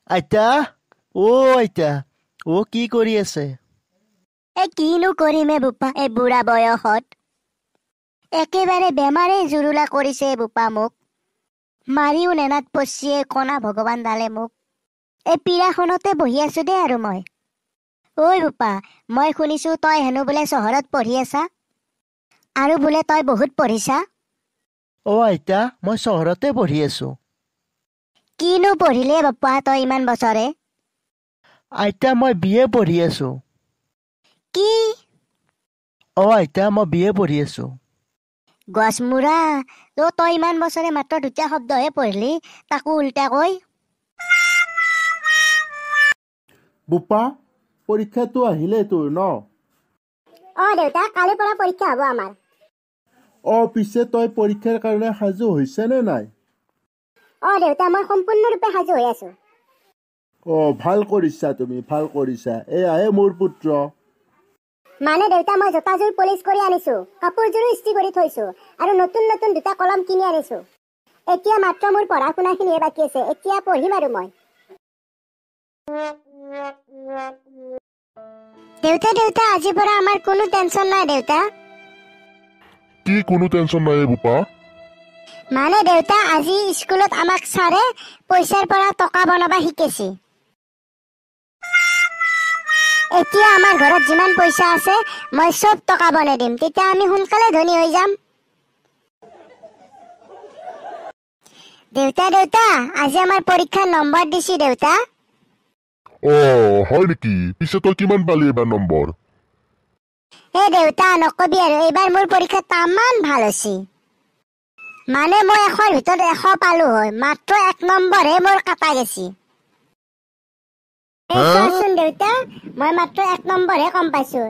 আইতা, অ' আইতা, অ' কি কৰি আছে? এই কিনো কৰিম এ বোপা, এই বুঢ়া বয়সত একেবাৰে বেমাৰে জুৰুলা কৰিছে বোপা মোক। মাৰিও নেনাত পচিয়ে কণা ভগৱান ডালে মোক। এই পীৰাখনতে বহি আছো দেই আৰু মই। ঐ বোপা, মই শুনিছো তই হেনো বোলে চহৰত পঢ়ি আছা আৰু বোলে তই বহুত পঢ়িছা। অ' আইতা, মই চহৰতে পঢ়ি আছো। কিনো পঢ়িলে বাপা তই ইমান বছৰে? আইতা, মই বি এ পঢ়ি আছো। কি? অ' আইতা, মই বি এ পঢ়ি আছো। গছমূৰা, তই ইমান বছৰে মাত্ৰ দুটা শব্দহে পঢ়িলি, তাকো উল্টাকৈ। বোপা, পৰীক্ষাটো আহিলে তোৰ ন? অ' দেউতা, কালিৰ পৰা পৰীক্ষা হ'ব আমাৰ। অ' পিছে তই পৰীক্ষাৰ কাৰণে সাজু হৈছে নে নাই? অ' দেউতা, মই সম্পূৰ্ণৰূপে সাজু হৈ আছো। অ' ভাল কৰিছা তুমি, ভাল কৰিছা। এয়াহে মোৰ পুত্ৰ। মানে দেউতা, মই জোতাযোৰ পলিচ কৰি আনিছো, কাপোৰযোৰো ইস্ত্ৰি কৰি থৈছো আৰু নতুন নতুন দুটা কলম কিনি আনিছো। এতিয়া মাত্ৰ মোৰ পঢ়া শুনাখিনিহে বাকী আছে, এতিয়া পঢ়িম আৰু মই। দেউতা দেউতা, আজিৰ পৰা আমাৰ কোনো টেনচন নাই দেউতা। কি কোনো টেনচন নাই বোপা? মানে দেউতা, আজি স্কুলত আমাক ছাৰে পইচাৰ পৰা টকা বনাব শিকাইছে। এতিয়া আমাৰ ঘৰত যিমান পইচা আছে মই চব টকা বনাই দিম, তেতিয়া আমি সোনকালে ধনী হৈ যাম। দেউতা দেউতা, আজি আমাৰ পৰীক্ষাৰ নম্বৰ দিছি দেউতা। অ' হয় নেকি? পিছে তই কিমান পালি এইবাৰ নম্বৰ? হে দেউতা, নকবি আৰু, এইবাৰ মোৰ পৰীক্ষা তামান ভাল হৈছে। মানে মই 100ৰ ভিতৰত 100 পালো হয়, মাত্ৰ 1 নম্বৰহে মোৰ কাটা গেছি। চোৱাচোন দেউতা, মই মাত্ৰ 1 নম্বৰহে কম পাইছো।